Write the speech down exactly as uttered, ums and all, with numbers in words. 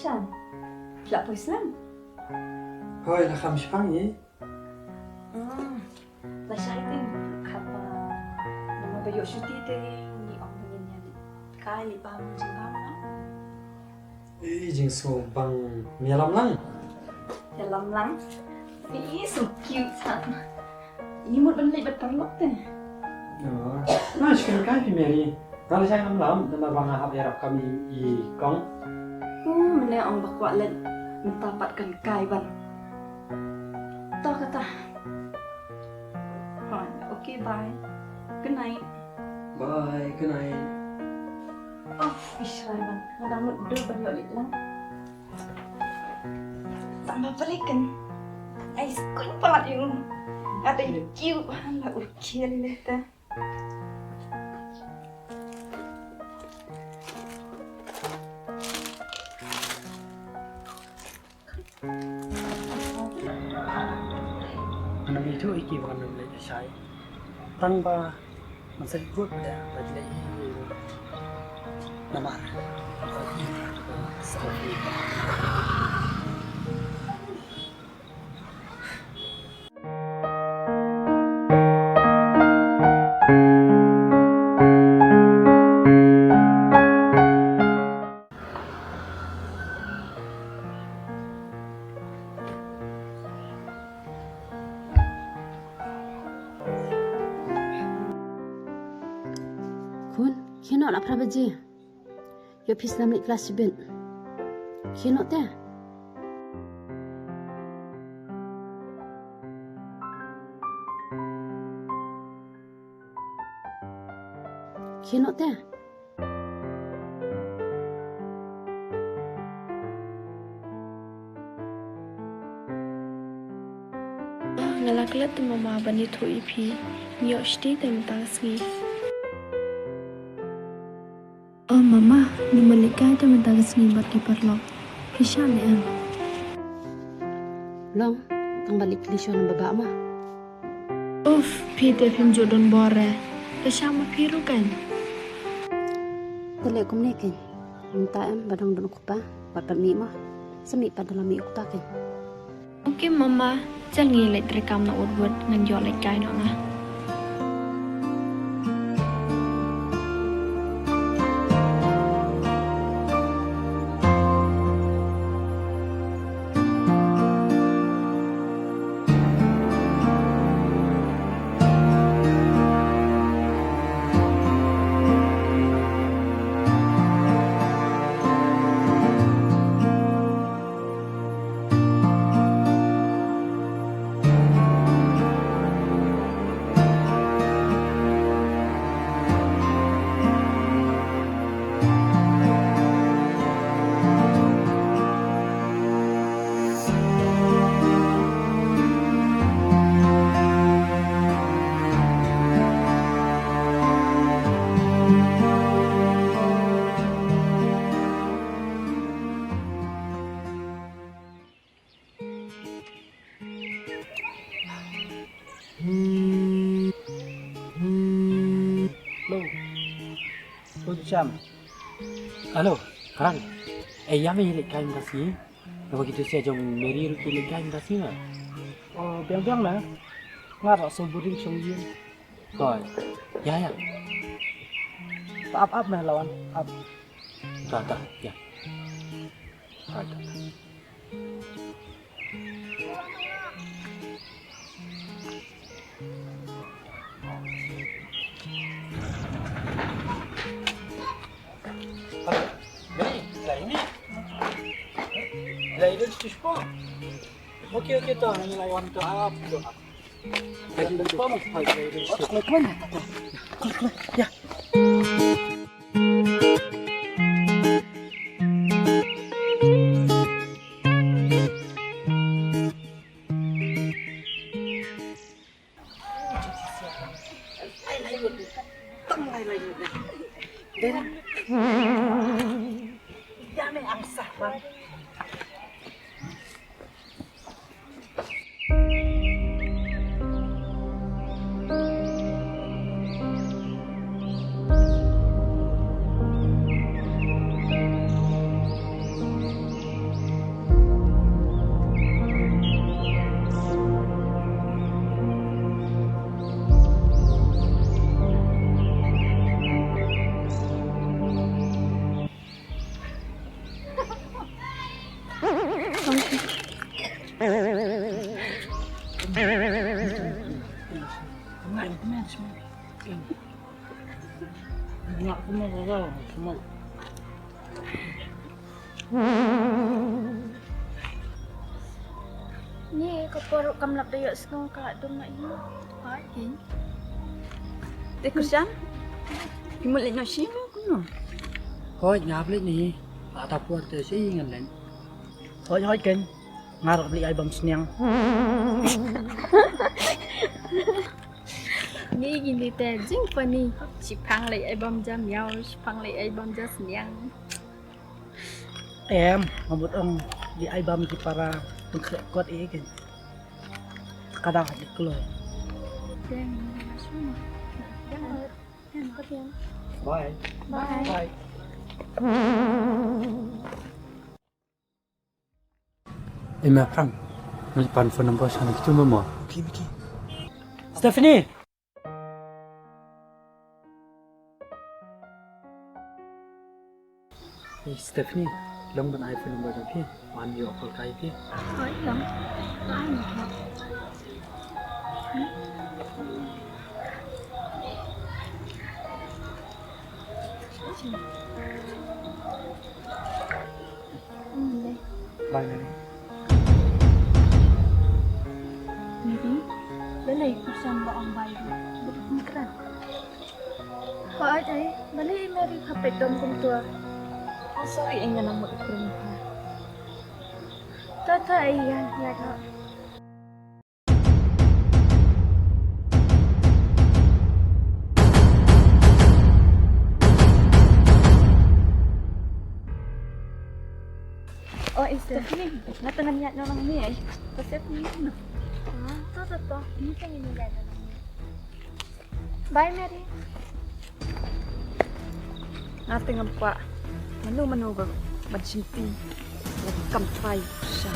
Shan. Phi la poi slem? Hooid, la kham shipang ïa. Hmm. Lashai te haba, namar ba ïoh shuti te ngi ong ba ngin ïa leit kai leit bam jingbam, no? I jingsngewbang, ïalam lang. Ïalam lang. Ih, so cute, ha. Ih, mut ban leit bad paralok te. Oh. Na, shu kynkai phi, Mary. Nga lashai ngam lam, namar ba nga hap ïarap kam i, i kong. Hmm, mynne ong ba kwah leit, mynta pat kynkai ban. To kata. Hooid, okay, bye. Good night. Bye, good night. Oh, ish, Raywan, nga dang mutdur ban ïoh leit lang. Tang ba palik kan. Ai, skuin palat ïa u. Nga dang cute, la u kial lei te. Ngan ym ithuh ïa ki ba ngan ym leit lashai. Tang ba ngan sa leit bud bad leit namar. Khun, khie noh, la phra baje. Ïoh phi sdang leit klas shibit. Khie noh te. Khie noh te. Nga la klet te mama ban ïathuh ïa phi. Ngi ïoh shuti te mynta ka sngi. Oh mama, ngim leit kai te mynta ka sngi bad ki paralok. Phi shah ne em? Long, tang ba leit kylli shuwa na baba ma. Uff, phi te phim ju don bor re. Te shah ma phi ruh kan. Te leh kumne kan. Mynta em ba dang don u kpa bad pat mih ma. Sa mih pat da la mih u kpa kan. Okay mama, jan ngi leit treikam na wot wot, ngan ïoh leit kai noh nga. Hello. Hello, Jam. Hello, Karan. Eh, ïa me leit kai mynta sngi. Naba ki dosia jong Mary ruh ki leit kai mynta sngi na. Oh, biang biang na. Nga ruh sa boring shong ïing. Hooid. Ïa, ïa. Ta ap ap me la wan ap. Ta, ta, ïa. Hooid, ta, ta. Hello. Mary, la ïa mih. La ïa dun sha spa. Okay, okay, to, ngi la wan to ap. La ïa dun sha spa mo. Kloi, kloi, kloi. Kloi, kloi. Ïa. Nga kumne ka ga, kumne. Ni ka por kam lap da ïoh sngew ka dum na ïoh. Hai king. Te kusan. Ki mut leh no shi mo kuno. Hoi ngap leh ni. Ata por te shi ngan leh. Hoi hoi ken. Ngar beli ai bam sniang. Ni gini te jing pani. Shipang leh ai bam jam yau, shipang leh ai bam jam sniang. Em, mabut ong di ai bam ki para pengkhrek kot i ken. Kadang di kloi. Bye. Bye. Bye. Ima pang. Ngi pan phone number sana kitu mama. Ki ki. Stephanie. Hey, Stephanie, long ban ai phone number jong phi. Wan ïoh call kai phi. Hoi long. Ai ni. Bye, Mary. Mary, balei pyrshang ba ong bye ruh? Ba ka kren. Hooid, ai, balei Mary ka peit dom kumta? Oh, sorry, ai nga nang mut kren ha. Ta ta ai, ïa, ïa ka. Oh, Stephanie, nga tang ngan ïaid noh nangne, ai. Ka Stephanie noh. Ah, to to to. Ni tang ngan ïaid noh nangne. Bye, Mary. Nga tang ngam kwah mano mano ba ban shimti. Lagi kam try sha.